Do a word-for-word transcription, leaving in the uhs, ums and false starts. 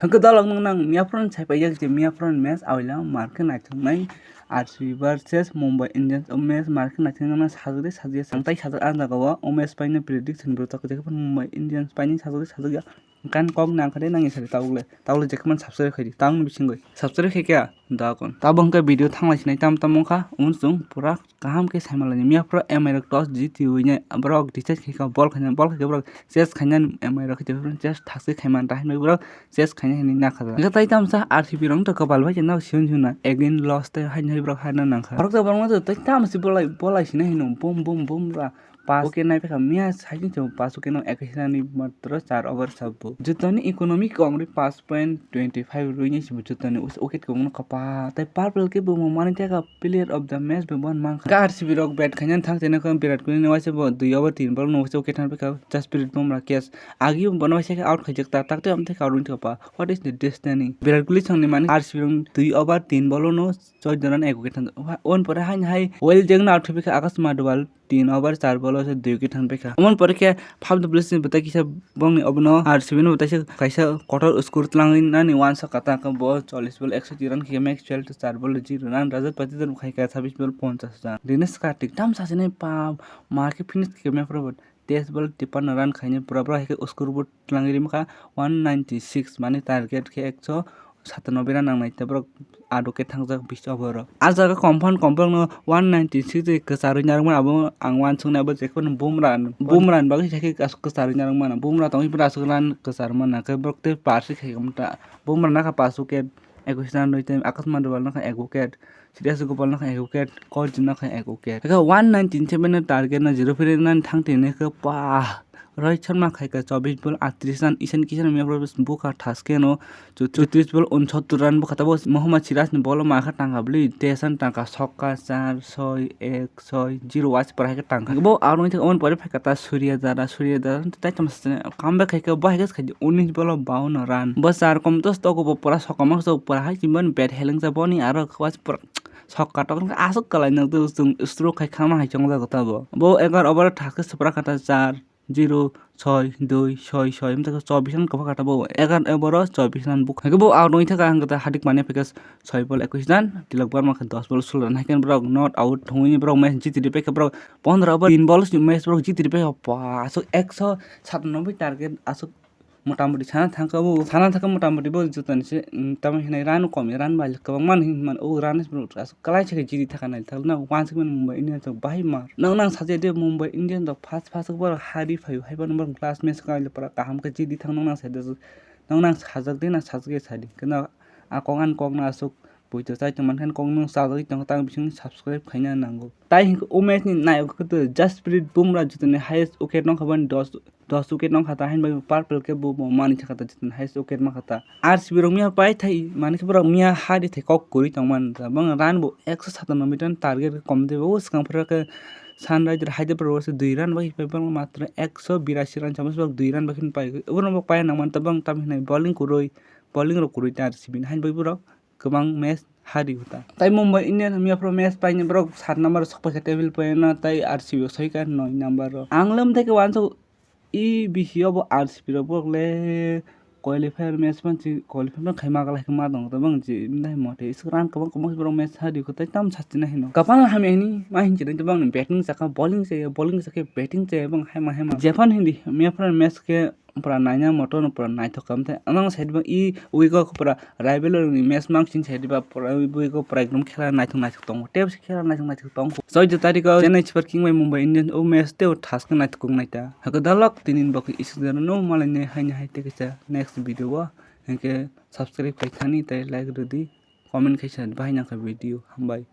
Hwnkhe dalok nwng nang miyaphoro sai paijak je miyaphoro match awila markhe naithoknai R C B versus Mumbai Indians o match markhe naithoknai sajagde sajagya ang tai sajak ah jagao o match paina prediction bwrwi tok jekhe Mumbai Indians paina sajagde sajagya. Kan kok nang khade nang isari tabuk le tabuk le jekhe man subscribe khaidi tabuk ni bisingoi subscribe khai kya da kon tabuk hwnkhe video thanglai sinai tam tam wngkha umsung pura kaham khe saimanlaini miyaphoro M I rok toss jitiwi borok decide khaikha bol khaina bol khaikhe borok chase khaina M I rok khe chase thakse khaimani ta hinwi borok chase khaina hinwi nakhajak hwnkhe tai tamsa R C B rok wngtha kwpal bai khe nok siyon siyon na again loss tei haino hai borok haino nangkha borok borok tei tamsi bolai bolai sina hino bum bum bum ra. Pass wicket nai phaikha miya saichung chwng pass wicket no ekaisinani matro char over sabo. Jotoni economic kong ri pass point twenty five rwi ni sabo jotoni wicket kong no kapa. Tai purple khe bo mani thaka player of the match bo man mankha. Ka R C B rok bat khaina thang tene kong Virat Kohli no waisa bo dui over tin ball no waisa wicket thang phaikha Jasprit Bumrah catch. Agi bo no waisa out khaijak ta tak tei amthai ka rwi thapa. What is the destiny? Virat Kohli songni mani R C B rok dui over tin ball no choi doran ek wicket thang. On pore hain hai well jeng na out khaiphaikha Akash Madwal. Tin over char ball o se dui wicket thang paikha. Amon pore khe five the place ni bwtai kisa bongni obono R C B ni bwtai se kaisa kotor score twlangwi nani uansa kata khe bo chollish ball ekso twi run khe Maxwell to char ball zero run Rajat Patidar khai kha sabbish ball ponchash run. Dinesh Karthik tam sasini pa mar khe finish khe map rw test ball tipanna run khaini pura pura hai khe score bo twlangwi rimkha one ninety six mani target khe ekso satanoboi run nangnai tei borok aduk khe thangjak bish over o. Ah jaga compound compound no one ninety six kwcharwi narwkmani abo ang uansuknai abo jekphano Bumrah Bumrah ni bagwi se khe kwcharwi narwkmano Bumrah tongwi borok aswk run kwchar mana khe borok tei par se khe Bumrah nakha pass wicket ekais run rwi tei Akash Madwal nakha ek wicket. Shreyas Gopal no khai ek wicket, Kojin no khai ek wicket. Khe one ninety seven no target no zero phere nani thang tini khe pa Rohit Sharma khai kha chobbish ball attrish run, Ishan Kishan miyapro bukha thaske no chutris ball unsottor run bukha tabo Mohammad Siraj ni ball o ma kha tangka bwlwi tesan tangka sokka char soi ek soi zero watch pora hai khe tangka. Bo aro wngkha on pore phaikha ta Surya Dara, Surya Dara tai tamo comeback khai khe bo hai khe khai unis ball o bawanno run. Bo char kom dos togo bo pora sokka ma khe pora hai chimani bat helengsa boni aro watch pora Sokka tok wngkha aswk kwlai nang tei chwng stroke khai khama hai chongjago tabo. Bo egar over o thaske swpra kha ta char zero soi dui soi soi wngkha chobbish run kwpha kha ta bo egar over o chobbish run bukha. Hwnkhe bo out wngwi thaka hwnkhe ta Hardik Pandya paikha soi ball ekais run, Tilok Varma khe dos ball sulo run hai khe borok not out thungwi borok match jiti rwi paikha borok pondro over tin ball match borok jiti rwi paikha pa aswk ekso satanoboi target aswk. Motamoti sana thangkha bo, sana thangkha motamoti bo jotoni se, mm, tamo hinai run kom ya, run bai kwbangma hinwi mano, o run aswk kwlai se khe jiti thaka naithok na, wansukmani Mumbai Indians rok bahai mar. Nang nang sajak de Mumbai Indians rok first first borok hari phaio, haiphano borok last match khe pura kaham khe jiti thang nang nang sajak, nang nang sajak de na sajak ya sadi. Khe na a kok ani kok na aswk poito chai tongmani khe kok nung sajagwi tongo, tang bising subscribe khaina nango. Tai hinkhe o match ni nayok khe Jasprit Bumrah jotoni highest wicket nongkha bani dos dos wicket nongkha ta, haini bagwi purple khe bo, bo manwi thangkha ta, jotoni highest wicket mankha ta. R C B rok miya paithai, manwi khe borok miya hari thai kok kwrwi tongmani ta. Bang run bo ekso satanoboi run target khe kom tei bo, o swkang phuru khe Sunrisers Hyderabad rok se dui run bai pai bang matro ekso birasi run chama borok dui run bai khe pai. Obono bo paina nangmani ta bang tam hinai bowling kwrwi, bowling rok kwrwi ta R C B ni, haini bagwi borok kwbang match hari ta. Tai Mumbai Indians miya phuru match paina borok sat number o sok paikha table point o, tai R C B o soika noi number o. Ang lom thai khe wansuk E B C o bo R C B rok borok le qualifier match phan si qualifier phan khai ma galai khe ma tongo tabang je nai mote is run kwbang kwbang borok match hari kho tai tam sachina hino. Kwbang hamya hini ma hinchini tabang batting chakha bowling chaya bowling chakha batting chaya bang haima haima. Jephan hindi miya phuru match khe pura naina moto no pura naithok kam tei ano side bo e week o pura rivalry ni match mang sing side ba pura week o pura ekdom khela naithok naithok tongo tei khela naithok naithok tongo. Chauda tarikh o Chennai Super King bai Mumbai Indians o match tei o thaske naithok kok naita. Hake dalok tini ni bagwi isuk jora no malai nai haini hai tei kaisa next video o hinkhe subscribe khai thani tei like rwdi comment khaisa bahai nangkha video hambai.